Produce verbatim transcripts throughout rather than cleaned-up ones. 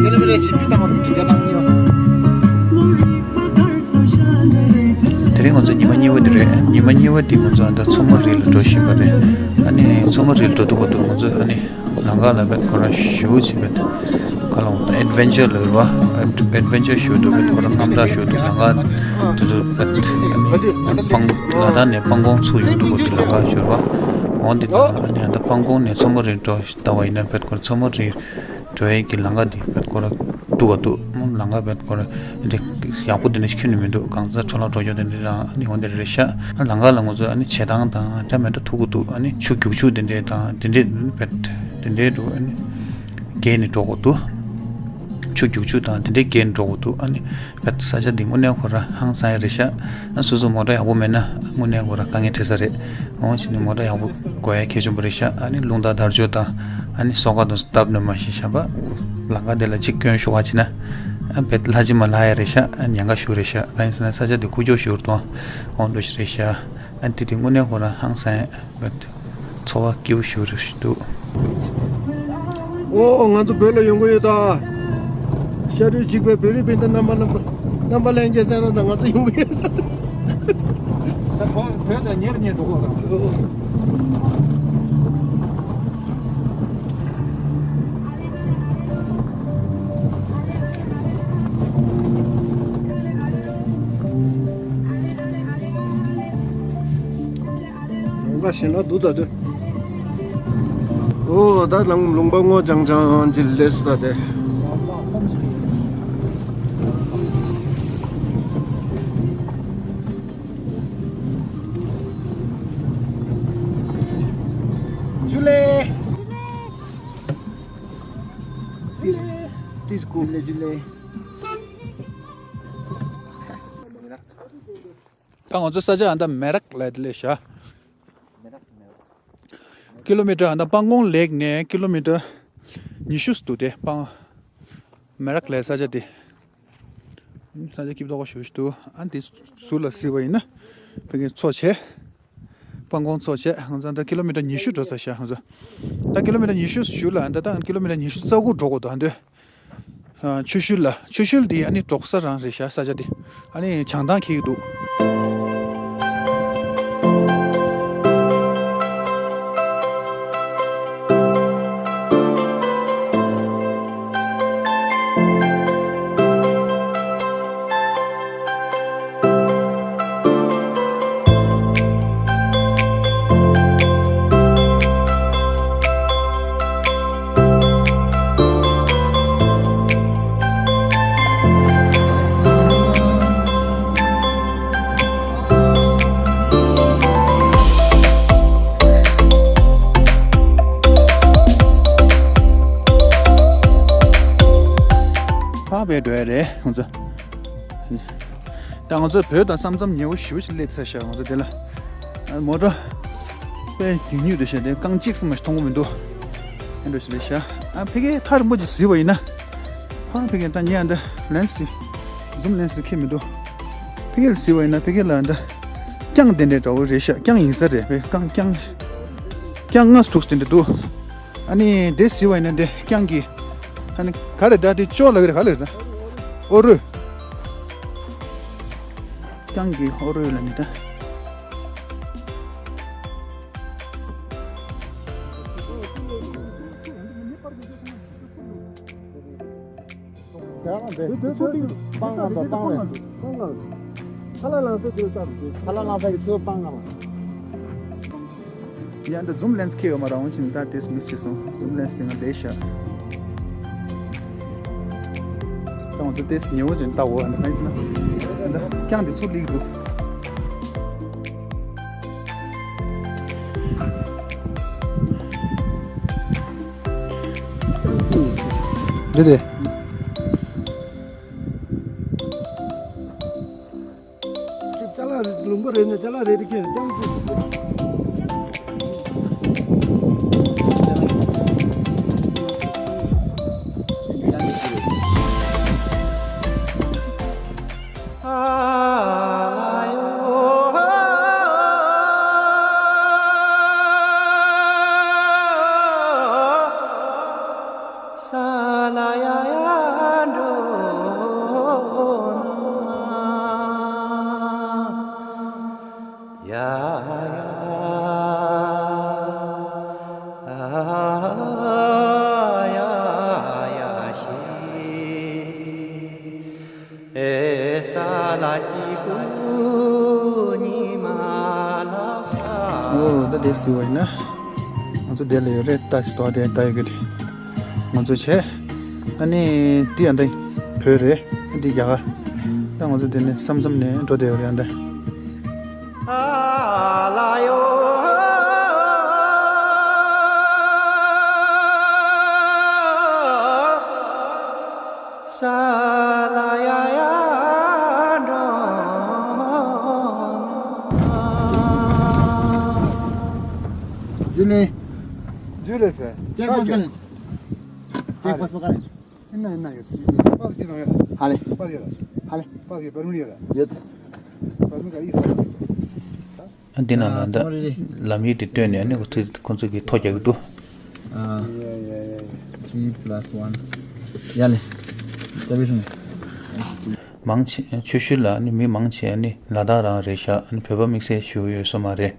ཀི་ལོ་མི་ཊར་བཞི་བཅུ་བཏང་བ་དང་དྲུག་བརྒྱ་བཏང་གཉིས་པ། དེ་རིང་ང་ཚོ་ཉི་མ་གཉིས་པ་དེ་རེད། ཉི་མ་གཉིས་པ་དེ་ང་ཚོ་ཨ་ད་མཚོ་མོ་རི་ལ་འགྲོ་བཞིན་པ་རེད། ཨ་ནི་མཚོ་མོ་རི་ལ་འགྲོ་དུས་སྐབས་དུ་ང་ཚོ་ཨ་ནི་ལམ་ཁ་ལ་བེད་ཁོ་རང་ཞུ་བྱེད་བེད་ཁ་ལོང་ཨེ་ཌི་ཝེན་ཅར་ལ་རེད་བ། ཨེ་ཌི་ཝེན་ཅར་ཞུ་འདུག་བེད་ཁོ་རང་རྔམ་སྐྲག་ཞུ་འདུག་ལམ་ཁ་དེ་ཚོ་བེད་སྤང་ལ་དྭགས་ནས་སྤང་གོང་ཚུར་ཡོང་དུས་སྐབས་དུ་ལམ་ཁ་ཞུ་རེད་བ། འོང་དེ་ད་ཨ་ནི་ཨ་ད་སྤང་གོང་ནས་མཚོ་མོ་རི་འགྲོ་ལྟ་བ་ཡིན་ན་བེད་ཁོ་རང་མཚོ་མོ་རི་འགྲོ་ཡས་ཀྱི་ལམ་ཁ་འདི་བེད་ཁོ་ར་འདུག་ག་འདུག་ལམ་ཁ་བེད་ཁོ་ར་འདི་ཡག་པོ་འདི་འདྲ་ཞིག་ཁྱོན་ནས་མི་འདུག་གང་ཚ་འཕྲོ་བརླག་འགྲོ་རྒྱུ་འདི་འདྲ་དང་ཨ་ནི་འོ་འདི་རེད་ཤག་ལམ་ཁ་ལ་ང་ཚོ་ཨ་ནི་བྱེ་ཐང་དང་འདྲ་མི་འདྲ་ཐུག་གི་འདུག་ཨ་ནི་ཆུ་རྒྱུག་ཆུ་འདི་འདྲ་དང་འདི་འདྲ་བེད་འདི་འདྲ་འདུག་ཨ་ནི་བརྒལ་ནས་འགྲོ་དགོས་འདུག་ཆུ་རྒྱུག་ཆུ་དང་འདི་འདྲ་བརྒལ་ནས་འགྲོ་དགོས་འདུག་ཨ་ནི་བེད་ས་ཆ་འདི་དངོས་གནས་ཁོ་ར་ཧང་སང་ཡ་རེད་ཤག་ཨ་སོ་སོ་མོ་ཊ་ཡག་པོ་མེད་ན་དངོས་གནས་ཁོ་ར་དཀའ་ངལ་འཕྲད་ས་རེད། འོང་ཕྱིན་ནས་མོ་ཊ་ཡག་པོ་དགོས་ཡ་གལ་ཆེན་པོ་རེད་ཤག་ཨ་ནི་རླུང་རྟ་དར་ལྕོག་དང་ཨ་ནི་སོ་ཁ་དང་སྟབས་ནས་མ་ཤེས་ཤག་པ་ལམ་ཁ་དེ་ལ་གཅིག་སྐྱོན་ཤོར་བ་བྱས་ན་ཨ་བེད་ལྷ་ཅི་མ་ལྷ་ཡ་རེད་ཤག་ཨ་ཉེན་ཁ་ཞུ་རེད་ཤག་གང་ཡིན་ཟེར་ན་ས་ཆ་དེ་ཁུག་ཀྱོག་ཞུ་རུ་གཏོང་འོང་འགྲོ་ཞིག་རེད་ཤག་ཨ་དེ་དེ་དངོས་གནས་ཁོ་རང་ཧང་སང་ཡ་བེད། ཚོར་བ་སྐྱིད་པོ་ཞིག་རེད་འདུག་ཨོ། ང་ཚོ་བོད་ལ་ཡོང་གི་ཡོད་ད། ཤ་རུས་གཅིག་པའི་བོད་རིགས་སྤུན་ཟླ་རྣམ་པ་རྣམ་པ་རྣམ་པ་ལྷན་རྒྱས་ཟེར་ན་ད་ང་ཚོ་ཡོང་གི་ཡོད་ས། ད་བོད་བོད་དང་ཉེར་ཉེར་འགྲོ་གི་ཡོད་ད། ལུང་པ་ཞེ་ན་འདུག་ད་དེ། ཨོ་ད་ལམ་ལུང་པ་སྔོ་ལྗང་ལྗང་ཅིག་སླེབས་སོང་ད་དེ། ཇུ་ལེ། ཏིས་ཏིས་ཀུ་ལེ་ཇུ་ལེ། ད་ང་ཚོ་ས་ཆ་ཨ་མདའ་མེ་རག་ལ་དེ་ལས་བཞག་ཀི་ལོ་མི་ཊར་ཨ་མདའ་སྤང་གོང་ལེགས་ནས་ཀི་ལོ་མི་ཊར་ཉི་ཤུ་འདུག་སྟེ་སྤང་མེ་རག་ལའི་ས་ཆ་དེ། ས་ཆ་སྐྱིད་པོ་ཞེ་པོ་ཞིག་འདུག་ཨ་འདི་ཟུར་ལ་གཟིགས་པ་ཡིན་ན་ཕ་གིའི་མཚོ་བྱས། སྤང་གོང་མཚོ་བྱས་ང་ཚོ་ཨ་མདའ་ཀི་ལོ་མི་ཊར་ཉི་ཤུ་འགྲོ་ཚར་ཤག་ང་ཚོ་ད་ཀི་ལོ་མི་ཊར་ཉི་ཤུ་ཞུ་ལ་ཨ་མདའ་ད་ཀི་ལོ་མི་ཊར་ཉི་ཤུ་རྩ་དགུ་འགྲོ་དགོས་འདུག་ཨ་འདི། ཆུ་ཤུལ་ལ། ཆུ་ཤུལ་འདི་ཨ་ནི་འབྲོག་ས་རང་རེད་ཤག་ས་ཆ་འདི་ཨ་ནི་བྱང་ཐང་འཁེལ་གྱི་འདུག་ཕར་བས་འགྲོ་ཡ་རེད་ང་ཚོ། ད་ང་ཚོ་བོད་དང་ས་མཚམས་ཉེ་བོ་ཞེ་པོ་ཞིག་སླེབས་ཚར་ཤག་ང་ཚོ་དེ་ལ། ཨ་མོ་ཊ་དཔེ་ཉུང་ཉུང་འདུག་ཤག་དེ་རྐང་གཅིག་ཙམ་མ་ཞིག་མཐོང་གི་མི་འདུག་ཨེ་འདྲ་ཞིག་རེད་ཤག་ཨ་ཕ་གིའི་ཐག་རིང་པོ་ཅིག་གཟིགས་པ་ཡིན་ན། ཧང་ཕ་གིའི་ད་ཉེ་ཨ་འདི་ལེན་སི། ཛུམ་ལེན་སི་ཁེལ་མི་འདུག་ཕ་གི་ལ་གཟིགས་པ་ཡིན་ན་ཕ་གི་ལ་ཨ་འདི་རྐྱང་དེ་འདྲ་འདྲ་བོ་རེད་ཤག་རྐྱང་ཡིན་ས་རེད་པས་རྐྱང་རྐྱང་། རྐྱང་ལྔ་དྲུག་དེ་འདྲ་འདུག་ཨ་ནི་དེ་གཟིགས་པ་ཡིན་ན་དེ་རྐྱང་གི། ཨ་ནི་ག་རེ་ད་དེ་ཅོག་ལ་གི་རེད་ག་ལ་རེད་ད། ཨོ་རོད། རྐྱང་གི་ཨོ་རོད་ལ་ནི་ད། དེ་དེ་ཚོ་ཏིག་སྤང་ང་དང་སྤང་བས། ཁ་ལག་ལང་ཚོ་དེ་ལྟར་དེ། ཁ་ལག་ལང་ཚོ་གི་ཚོ་སྤང་ང་ལ། ཡ་འདི་ཛུམ་ལེན་སི་ཁེལ་ཡོད་མ་རེད། འོན་ཀྱང་ད་དེ་མིས་བྱས་སོང་། ཛུམ་ལེན་སི་དེ་ང་ལས་ཤག་ད་ང་ཚོ་དེ་ཉེ་བོ་ཅན་ལྟ་འོ་ཨ་ནི་ཕན་སི་ན། ད་རྐྱང་དེ་ཚུར་ལིག་འདུག་འདི་དེ། ཅི་ཅ་ལག་ལུང་པ་རེད་ན་ཅ་ལག་རེད་དེ་ཁྱེད་རྐྱང་ཅི། ཨོ། ད་དེ་སི་བ་ཡིན་ན། ང་ཚོ་དེ་ལ་ཡོད་རེད། ད་སི་ཏོག་དེ་ད་ཡོད་གི་རེད། ང་ཚོ་བྱས། ཨ་ནི་འདི་ཡང་ད་བོད་རེད། འདི་རྒྱ་གར། ད་ང་ཚོ་དེ་ནས་བསམ་བསམ་ནས་འགྲོ་བསྡད་ཡོད་རེད་ཨ་ད། जुली। जुली से। Cheque pass करें। Cheque pass करें। इन्ना, इन्ना, यो। पास किन हो? हाले। पास यो। हाले। पास यो, परमिट यो। यस। परमिट का इस। འདི་ནང་ལ་ད་ལམ་ཡིག་དེ་བཏོན་ནས་ཨ་ནི་ཁོ་ཚོས་ཁོ་ཚོ་གིས་ཐོ་རྒྱག་གི་འདུག་ཨ། ཡ་ཡ་ཡ། Three plus one. ཡ་ལེ། རྩ་བའི་སྲུང་། མང་ཆེ་ཆུ་ཤུལ་ལ་ཨ་ནི་མི་མང་ཆེ་ཨ་ནི་ལ་དྭགས་རང་རེད་ཤག་ཨ་ནི་བོད་པ་དམིགས་བསལ་ཞིག་ཡོད་ས་མ་རེད།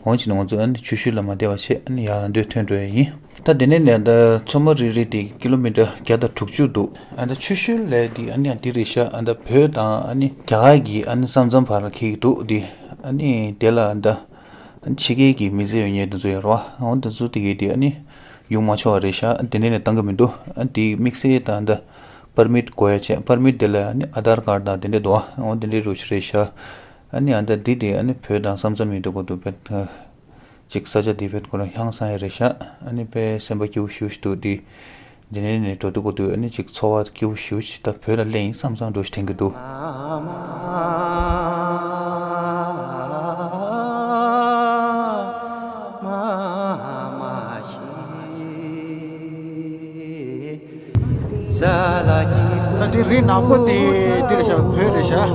འོན་ཀྱང་ང་ཚོ་ཨ་ནི་ཆུ་ཤུལ་ལ་མ་བསྡད་པ་བྱས་ཨ་ནི་ཡར་ལ་མདོ་ཐོན་འགྲོ་ཡ་ཡིན། ད་དེ་ནས་ནས་ད་མཚོ་མོ་རི་རི་དེ་ཀི་ལོ་མི་ཊར་བརྒྱ་དང་དྲུག་ཅུ་འདུག་ཨ་ད་ཆུ་ཤུལ་ལས་དེ་ཨ་ནི་ཡང་དེ་རེད་ཤག་ཨ་ད་བོད་དང་ཨ་ནི་རྒྱ་གར་གྱི་ཨ་ནི་ས་མཚམས་བར་ལ་འཁེལ་གྱི་འདུག་དེ་ཨ་ནི་དེ་ལ་ཨ་ད་ཕྱི་རྒྱལ་གྱི་མི་སེར་ཡོད་མཁན་དེ་ཚོ་ཡོད་རེད་བ། འོ་དེ་ཚོ་དེ་གའི་དེ་ཨ་ནི་ཡོང་མ་ཆོག་པ་རེད་ཤག་དེ་འདྲས་ནས་བཏང་གི་མི་འདུག་ཨ་དེ་དམིགས་བསལ་དང་ད་པར་མིཊ་དགོས་ཡ་བྱས། པར་མིཊ་དེ་ལ་ཨ་ནི་ཨ་དྷར་ཀར་དང་དེ་འདྲས་འདུག་ཨ་འོ་དེ་འདྲས་རུ་ཞིག་རེད་ཤག་ཨ་ནི་ཨ་ད་འདི་དེ་ཨ་ནི་བོད་དང་ས་མཚམས་ཡིན་འདུག་གོ་འདུག་པས། ཅིག་ས་ཆ་དེ་བས་ཁོ་རང་ཧང་སང་ཡ་རེད་ཤག་ཨ་ནི་དཔེ་སེམས་པ་སྐྱིད་པོ་ཞེ་པོ་ཞིག་འདུག་དེ་འདི་ནས་ནས་འགྲོ་འདུག་གོ་འདུག་ཨ་ནི་ཅིག་ཚོར་བ་སྐྱིད་པོ་ཞེ་པོ་ཞིག་ད་བོད་ལ་སླེབས་ཡིན་བསམ་བསམ་འདྲ་ཞིག་དྲན་གྱི་འདུག་ད་འདི་རི་ནག་པོ་དེ་འདི་རེད་ཤག་བོད་རེད་ཤག་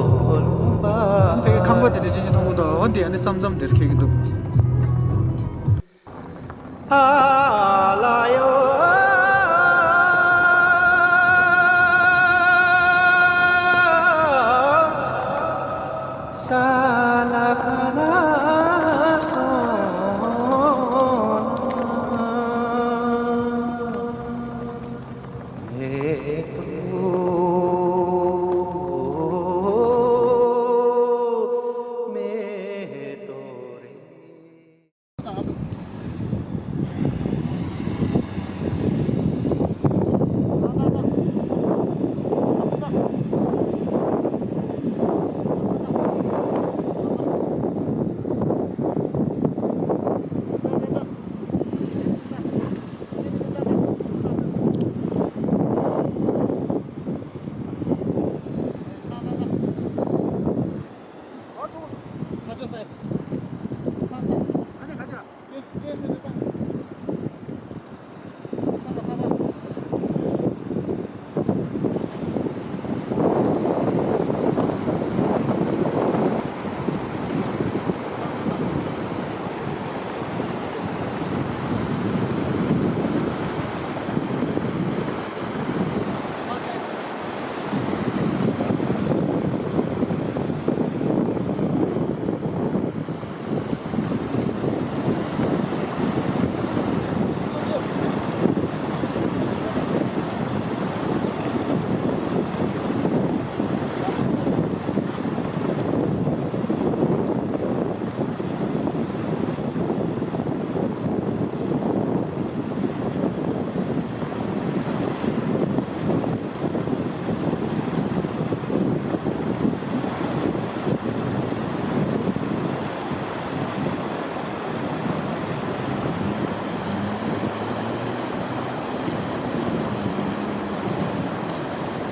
ཕ་གི་ཁང་པ་དེ་འདྲ་ཅི་ཅི་མཐོང་གི་འདུག་འོ་འདི་ཨ་ནི་ས་མཚམས་དེར་འཁེལ་གྱི་འདུག་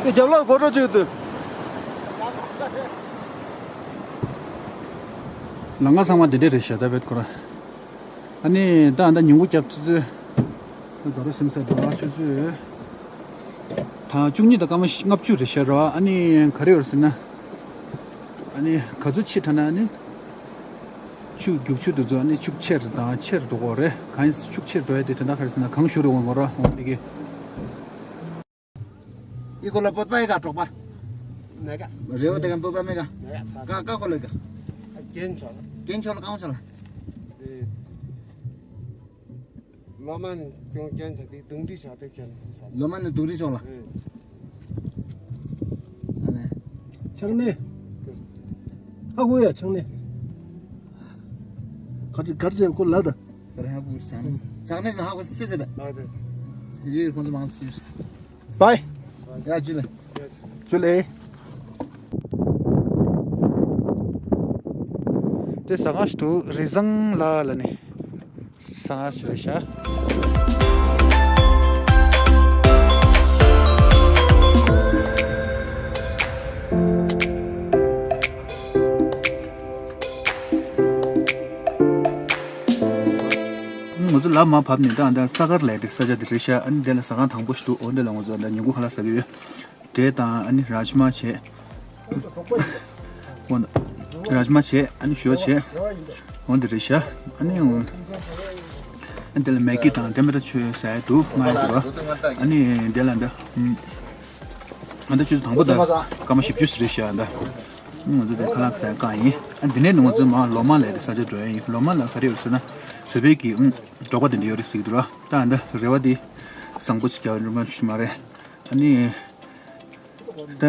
ཨེ་རྒྱབ་ལོགས་སྒོ་འགྲོ་བཅུག་འདུག་ལམ་ཁ་ཚང་མ་འདི་འདྲ་རེད་ཤག་ད་བེད་ཁོ་ར། ཨ་ནི་ད་ཨ་ད་ཉིན་གུང་རྒྱབ་ཆུ་ཚོད་ད་དོ་ར་སེམས་ས་དོ་ཆུ་ཚོད་དང་བཅུ་གཉིས་དང་སྐར་མ་ལྔ་བཅུ་རེད་ཤག་ར། ཨ་ནི་ག་རེ་ཡོད་ཟེར་ན། ཨ་ནི་ག་ཚོད་ཕྱི་དྲགས་ན་ཨ་ནི་ཆུ་རྒྱུག་ཆུ་དེ་ཚོ་ཨ་ནི་ཤུགས་ཆེར་དང་ཆེར་འགྲོ་གི་རེད། གང་ཡིན་ཤུགས་ཆེར་འགྲོ་ཡ་དེ་དོན་དག་ག་རེ་ཟེར་ན་གངས་ཞུ་རུ་འོང་གི་ར་འོང་དེ་གི། ཨི་ཁོ་ལ་བོད་པ་ཨི་ག་གྲོགས་པ། མེ་ག་རེ་བོ་དེ་ག་བོད་པ་མེ་ག་མེ་ག་ས་ས་ཀ་ཀ་ཁོ་ལ་ག་རྒན་ཆོག་ལ། རྒན་ཆོག་ལ་གང་ཆོག་ལ། ཨེ། ལོ་མ་ནི་ཀྱང་རྒན་ཆོག་དེ་དུང་རི་ཆོག་དེ་རྒན་ཆོག་ལ། ལོ་མ་ནི་དུང་རི་ཆོག་ལ། ཨེ། ཨ་ནི། ཆག་ནས། ཨ་ཧུ་ཡ་ཆག་ནས། ག་ཅི་ག་ཅི་ཁོ་ལ་ད། ག་རེ་ཧ་གོ་ཆག་ནས་ཆག་ནས་ཧ་གོ་ཤེས་ཟེར་ད། ཨ་ད། ཡི་ཁོང་ཚོ་མང་ཤེས། བའི། ཡ་ཇུ་ལེ། ཇུ་ལེ། དེ་ཟ་ཁང་ཞིག་འདུག་རི་བཟང་ལ་ལ་ནི། ཟ་ཁང་ཞིག་རེད་ཤག་ང་ཚོ་ལ་མ་བབས་ནས་ད་ད་ས་དཀར་ལ་དེ་ས་ཆ་དེ་རེད་ཤག་ཨ་ནི་དེ་ལ་ཟ་ཁང་དང་པོ་ཞིག་འདུག་འོ་འདི་ལ་ང་ཚོ་ད་ཉིན་གུང་ཁ་ལག་ཟ་གི་ཡོད། འབྲས་དང་ཨ་ནི་རཱཇ་མ་བྱས། འོ་ན་རཱཇ་མ་བྱས་ཨ་ནི་ཞོ་བྱས། འོ་འདི་རེད་ཤག་ཨ་ནི་འོ། ཨ་ནི་དེ་ལ་མེ་གི་དང་དེ་མེ་ད་ཆོས་ཟ་ཡ་འདུག་ང་ཡ་འདུག་ཨ་ནི་དེ་ལ་འདི། ཨ་འདི་ཆུ་ཚོད་དང་པོ་ད་སྐར་མ་བཞི་བཅུ་ཞིག་རེད་ཤག་ད། ང་ཚོ་དེ་ཁ་ལག་ཟ་ཡ་བཀག་ཡིན། ཨ་འདི་ནས་ང་ཚོ་མར་ལོ་མ་ལ་དེ་ས་ཆ་འགྲོ་ཡ་ཡིན། ལོ་མ་ལ་ག་རེ་ཡོད་ཟེར་ན། བོད་པའི་གི་ཨུམ་འབྲོག་པ་དེ་འདྲ་ཡོད་རེད་ཟེར་གི་འདུག་ར། ད་ཨ་འདི་རེ་བ་དེ་བཟང་པོ་ཅིག་རྒྱག་རེ་མ་ཞིག་མ་རེད། ཨ་ནི། ད་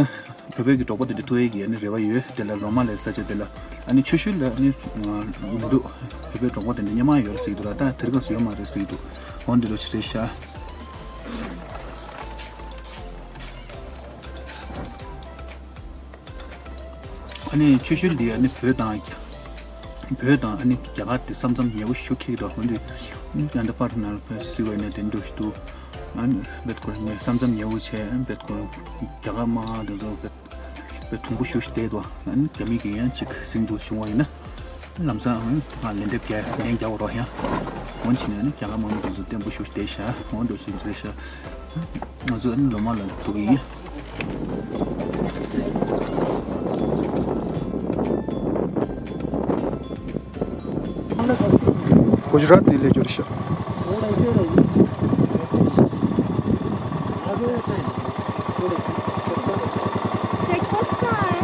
བོད་པའི་གི་འབྲོག་པ་དེ་འདྲ་ཐུག་ཡས་ཀྱི་ཨ་ནི་རེ་བ་ཡོད། དེ་ལ་ལོ་མ་ལ་ས་ཆ་དེ་ལ་ཨ་ནི་ཆུ་ཤུལ་ལ་ཨ་ནི་མི་འདུག་བོད་པའི་འབྲོག་པ་དེ་འདྲ་སྔོན་མ་ཡོད་རེད་ཟེར་གི་འདུག་ར། ད་དེ་རིང་ཁ་སང་ཡོད་མ་རེད་ཟེར་གི་འདུག་འོ་འདི་འདྲ་ཞིག་རེད་ཤག་ཨ་ནི་ཆུ་ཤུལ་འདི་ཨ་ནི་བོད་དང་། བོད་དང་ཨ་ནི་རྒྱ་གར་དེ་ས་མཚམས་ཉེ་བོ་ཞིག་འཁེལ་འདུག་འོ་འདི་ཡང་ད་པར་ན་ལ་ཕེ་སི་ཝེ་ནས་དེ་འདྲ་ཞིག་འདུག་ཨ་ནི་བེད་ཁོ་རང་ནས་ས་མཚམས་ཉེ་བོ་བྱས་བེད་ཁོ་རང་རྒྱ་གར་དམག་དེ་ཚོ་བེད་བེད་གྲུང་པོ་ཞིག་བསྡད་འདུག་ཨ་ནི་རྒྱ་མི་གི་ཡང་ཅིག་ཟིང་འདུག་བྱུང་བ་ཡིན་ན། ལམ་སང་ང་ལན་འདེབས་རྒྱག་ལན་རྒྱག་རོགས་ཡ། འོན་ཕྱིན་ནས་ནི་རྒྱ་གར་དམག་མི་དེ་ཚོ་བརྟན་པོ་ཞིག་བསྡད་ཤག་འོ་འདྲ་ཞིག་རེད་ཤག་ང་ཚོ་ཨ་ནི་ལོ་མ་ལ་འདུག་གི་ཡིན། གུ་ཇི་རཱཏ་ནས་སླེབས་རྒྱུ་རེད་ཤག check post कहाँ है?